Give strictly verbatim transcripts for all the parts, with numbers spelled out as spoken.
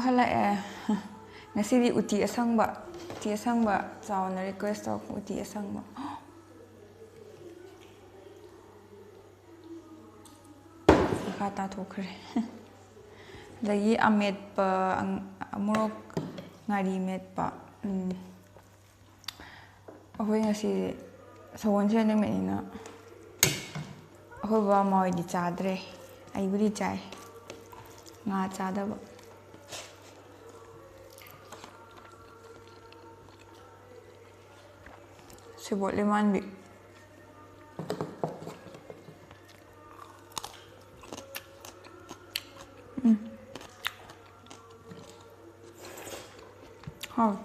ꯍꯜꯂꯛꯑꯦ꯫ ꯉꯁꯤꯗꯤ ꯎꯇꯤ ꯑꯁꯪꯕ, ꯎꯇꯤ ꯑꯁꯪꯕ ꯆꯥꯎꯅ request ꯇꯧꯔꯛꯄ, ꯎꯇꯤ ꯑꯁꯪꯕ꯫ ꯃꯈꯥ ꯇꯥꯊꯣꯛꯈ꯭ꯔꯦ꯫ ꯑꯗꯒꯤ ꯑꯃꯦꯠꯄ, ꯑꯪ-, ꯃꯣꯔꯣꯛ ꯉꯥꯔꯤ ꯃꯦꯠꯄ꯫ ꯎꯝ꯫ ꯑꯩꯈꯣꯏ ꯉꯁꯤ ꯁꯒꯣꯜꯁꯦꯟ ꯅꯨꯃꯤꯠꯅꯤꯅ ꯑꯩꯈꯣꯏ ꯕꯕꯥ ꯃꯃꯥ ꯍꯣꯏꯗꯤ ꯆꯥꯗ꯭ꯔꯦ꯫ ꯑꯩꯕꯨꯗꯤ ꯆꯥꯏ꯫ ꯉꯥ ꯆꯥꯗꯕ꯫ ꯁꯦꯕꯣꯠ ꯂꯤꯃꯥꯟꯕꯤ꯫ ꯎꯝ꯫ ꯍꯥꯎ꯫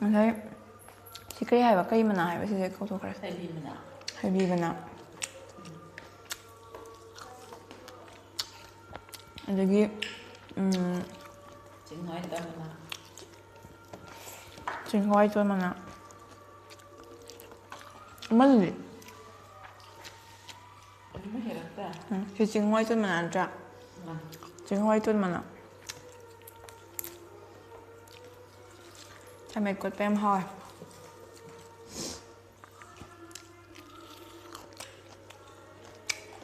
ꯉꯁꯥꯏ ꯁꯤ ꯀꯔꯤ ꯍꯥꯏꯕ? ꯀꯔꯤ ꯃꯅꯥ ꯍꯥꯏꯕ? ꯁꯤꯁꯦ ꯀꯥꯎꯊꯣꯛꯈ꯭ꯔꯦ꯫ ꯍꯩꯕꯤ ꯃꯅꯥ꯫ ꯍꯩꯕꯤ ꯃꯅꯥ꯫ ꯑꯗꯒꯤ, ꯎꯝ, ꯆꯤꯡ ꯍꯋꯥꯏ ꯇꯣꯟ ꯃꯅꯥ꯫ ꯆꯤꯡ ꯍꯋꯥꯏ ꯇꯣꯟ ꯃꯅꯥ꯫ ꯑꯃꯗꯨꯗꯤ? ꯑꯗꯨꯃ ꯍꯦꯜꯂꯛꯇꯦ꯫ ꯎꯝ, ꯁꯤ ꯆꯤꯡ ꯍꯋꯥꯏ ꯇꯣꯟ ꯃꯅꯥ ꯅꯠꯇ꯭ꯔꯥ? ꯃꯥꯅꯤ꯫ ꯆꯤꯡ ꯍꯋꯥꯏ ꯇꯣꯟ ꯃꯅꯥ꯫ ꯆꯥꯃꯦꯠ ꯀꯣꯠꯄ ꯌꯥꯝ ꯍꯥꯎꯋꯦ꯫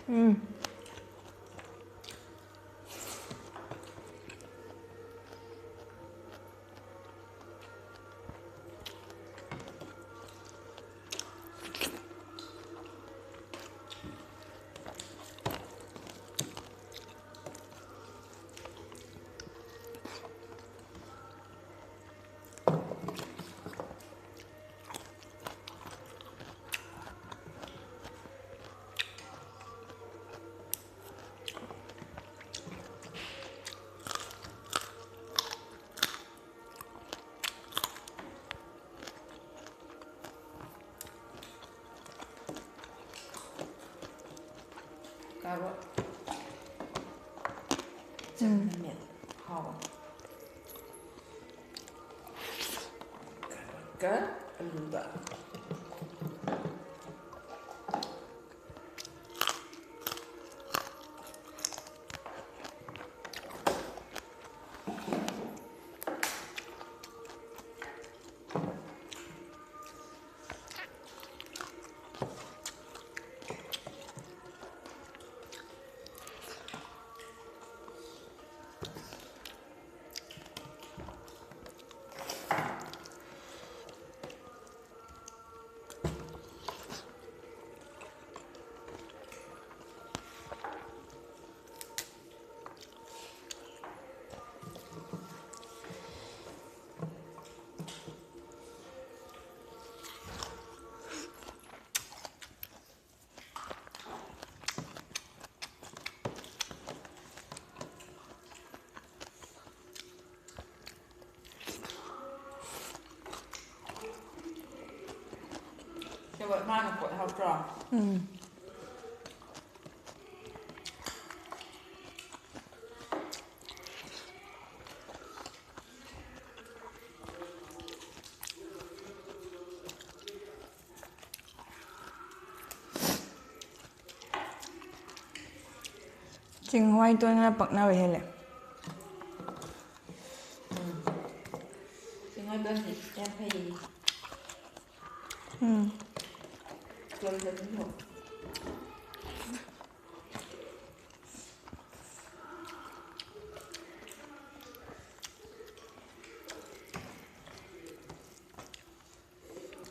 ꯎꯝ꯫ ꯀꯥꯔꯣꯠ꯫ ꯎꯝ꯫ ꯆꯪꯅ ꯃꯦꯠ꯫ ꯍꯥꯎꯕꯅꯤ꯫ ꯀ ꯑꯂꯨꯒ꯫ ꯁꯦꯕꯣꯠ ꯃꯥꯅ ꯄꯣꯠ ꯍꯥꯎꯇ꯭ꯔꯣ? ꯎꯝ꯫ ꯆꯦꯡ ꯍꯋꯥꯏ ꯇꯣꯠꯅ ꯄꯛꯅꯕ ꯍꯦꯜꯂꯦ꯫ ꯎꯝ꯫ ꯆꯦꯡ ꯍꯋꯥꯏ ꯇꯣꯠꯁꯤ ꯌꯥꯝ ꯐꯩꯌꯦ꯫ ꯎꯝ꯫ ꯇꯣꯠꯂꯗꯤꯀꯣ꯫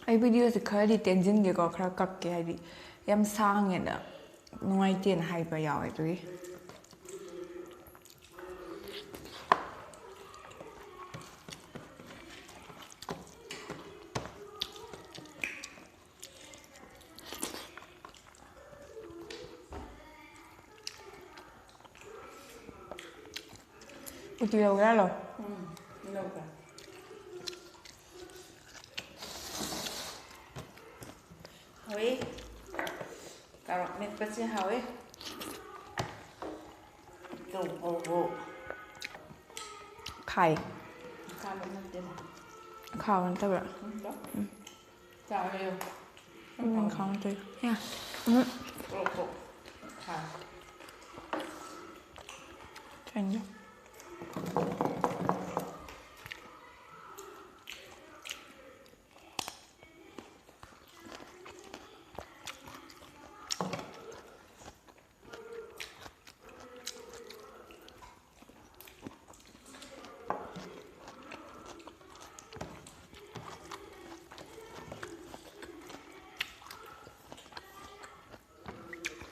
ꯑꯩ videoꯁꯦ ꯈꯔꯗꯤ ꯇꯦꯟꯁꯤꯟꯒꯦꯀꯣ, ꯈꯔ ꯀꯛꯀꯦ, ꯍꯥꯏꯗꯤ ꯌꯥꯝ ꯁꯥꯡꯉꯦꯅ ꯅꯨꯡꯉꯥꯏꯇꯦꯅ ꯍꯥꯏꯕ ꯌꯥꯎꯋꯦ ꯑꯗꯨꯒꯤ꯫ ꯎꯇꯤ ꯂꯧꯒꯦ ꯍꯥꯏꯔꯣ? ꯎꯝ, ꯂꯧꯒꯦ꯫ ꯍꯥꯎꯋꯤ꯫ ꯀꯥꯔꯣꯠ ꯃꯦꯠꯄꯁꯦ ꯍꯥꯎꯋꯤ꯫ ꯇꯧ, ꯑꯧ, ꯑꯧ꯫ ꯈꯥꯏ꯫ ꯈꯥꯕ ꯅꯠꯇꯦꯗ꯫ ꯈꯥꯕ ꯅꯠꯇꯕ꯭ꯔꯥ? ꯎꯝ꯫ ꯅꯪ ꯈꯥꯕ ꯅꯠꯇꯦ꯫ ꯌꯥ꯫ ꯎꯝ꯫ ꯀꯩꯅꯣ?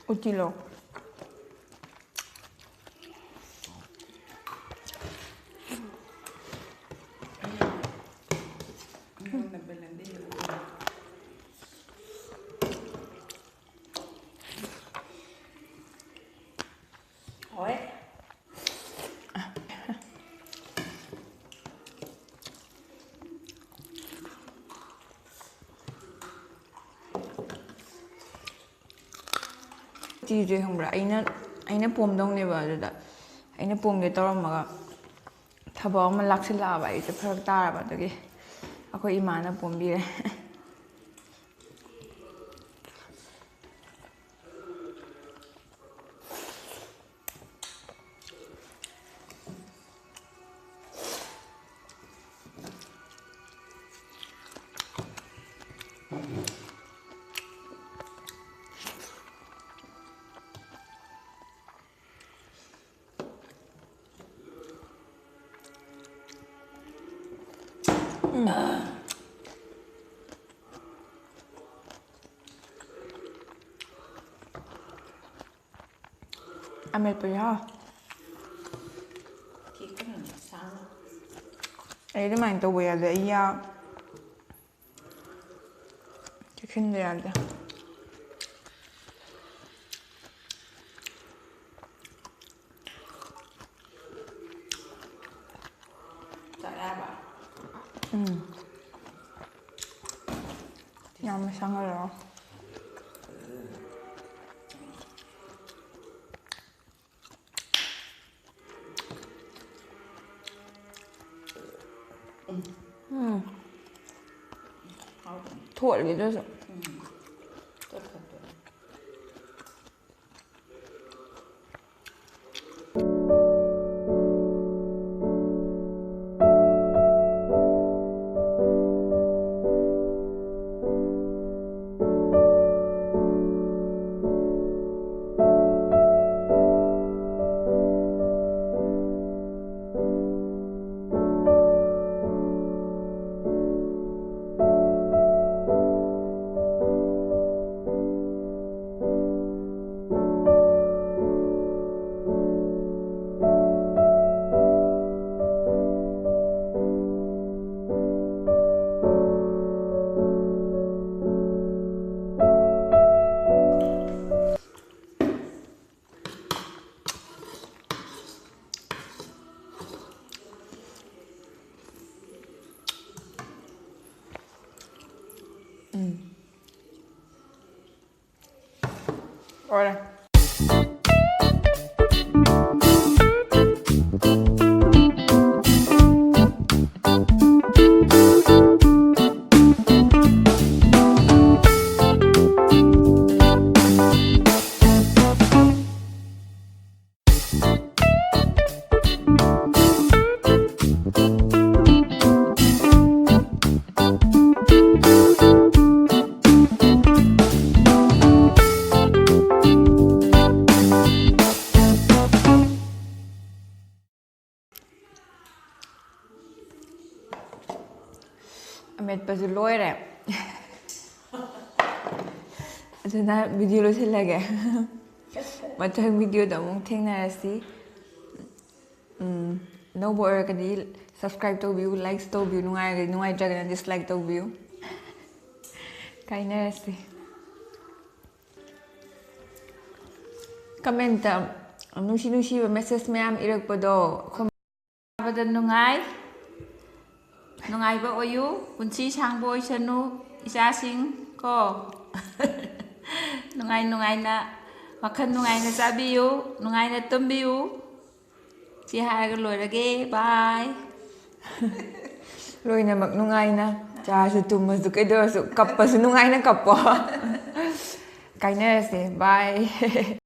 ꯎꯇꯤꯂꯣ? ꯍꯣꯏ꯫ ꯎꯇꯤꯁꯦ ꯈꯪꯕ꯭ꯔꯥ, ꯑꯩꯅ, ꯑꯩꯅ ꯄꯣꯝꯗꯧꯅꯦꯕ꯫ ꯑꯗꯨꯗ ꯑꯩꯅ ꯄꯣꯝꯒꯦ ꯇꯧꯔꯝꯃꯒ ꯊꯕꯛ ꯑꯃ ꯂꯥꯛꯁꯤꯜꯂꯛꯑꯕ, ꯑꯩꯁꯦ ꯐꯔꯛ ꯇꯥꯔꯕ꯫ ꯑꯗꯨꯒꯤ ꯑꯩꯈꯣꯏ ꯏꯃꯥꯅ ꯄꯣꯝꯕꯤꯔꯦ꯫ ꯑꯃꯦꯠꯄ ꯌꯥꯎ꯫ ꯑꯩ ꯑꯗꯨꯃꯥꯏꯅ ꯇꯧꯕ ꯌꯥꯗꯦ꯫ ꯑꯩ ꯌꯥ ꯆꯦꯛꯁꯤꯟꯗ ꯌꯥꯗꯦ꯫ ꯆꯥꯛ ꯌꯥꯕ? ꯎꯝ꯫ ꯌꯥꯝ ꯁꯥꯡꯍꯜꯂꯣ꯫ ꯊꯣꯠꯂꯤ ꯑꯗꯨꯁꯨ꯫ ꯎꯝ꯫ ꯂꯣꯏꯔꯦ꯫ ꯑꯃꯦꯠꯄꯁꯨ ꯂꯣꯏꯔꯦ꯫ ꯑꯗꯨꯅ video ꯂꯣꯏꯁꯤꯜꯂꯒꯦ꯫ ꯃꯊꯪ videoꯗ ꯑꯃꯨꯛ ꯊꯦꯡꯅꯔꯁꯤ꯫ ꯎꯝ, ꯑꯅꯧꯕ ꯑꯣꯏꯔꯒꯗꯤ subscribe ꯇꯧꯕꯤꯌꯨ, likes ꯇꯧꯕꯤꯌꯨ, ꯅꯨꯡꯉꯥꯏꯔꯒꯗꯤ, ꯅꯨꯡꯉꯥꯏꯇ꯭ꯔꯒꯅ dislike ꯇꯧꯕꯤꯌꯨ꯫ ꯀꯥꯏꯅꯔꯁꯤ꯫ Commentꯇ ꯅꯨꯡꯁꯤ ꯅꯨꯡꯁꯤꯕ message ꯃꯌꯥꯝ ꯏꯔꯛꯄꯗꯣ ꯑꯩꯈꯣꯏ ꯇꯥꯕꯗ ꯅꯨꯡꯉꯥꯏ꯫ ꯅꯨꯡꯉꯥꯏꯕ ꯑꯣꯏꯌꯨ, ꯄꯨꯟꯁꯤ ꯁꯥꯡꯕ ꯑꯣꯏꯁꯅꯨ ꯏꯆꯥꯁꯤꯡ ꯀꯣ꯫ ꯅꯨꯡꯉꯥꯏ ꯅꯨꯡꯉꯥꯏꯅ, ꯋꯥꯈꯜ ꯅꯨꯡꯉꯥꯏꯅ ꯆꯥꯕꯤꯌꯨ, ꯅꯨꯡꯉꯥꯏꯅ ꯇꯨꯝꯕꯤꯌꯨ꯫ ꯁꯤ ꯍꯥꯏꯔꯒ ꯂꯣꯏꯔꯒꯦ꯫ Bye꯫ ꯂꯣꯏꯅꯃꯛ ꯅꯨꯡꯉꯥꯏꯅ ꯆꯥꯔꯁꯨ ꯇꯨꯝꯃꯁꯨ ꯀꯩꯗꯧꯔꯁꯨ ꯀꯞꯄꯁꯨ ꯅꯨꯡꯉꯥꯏꯅ ꯀꯞꯄꯣ꯫ ꯀꯥꯏꯅꯔꯁꯦ꯫ Bye꯫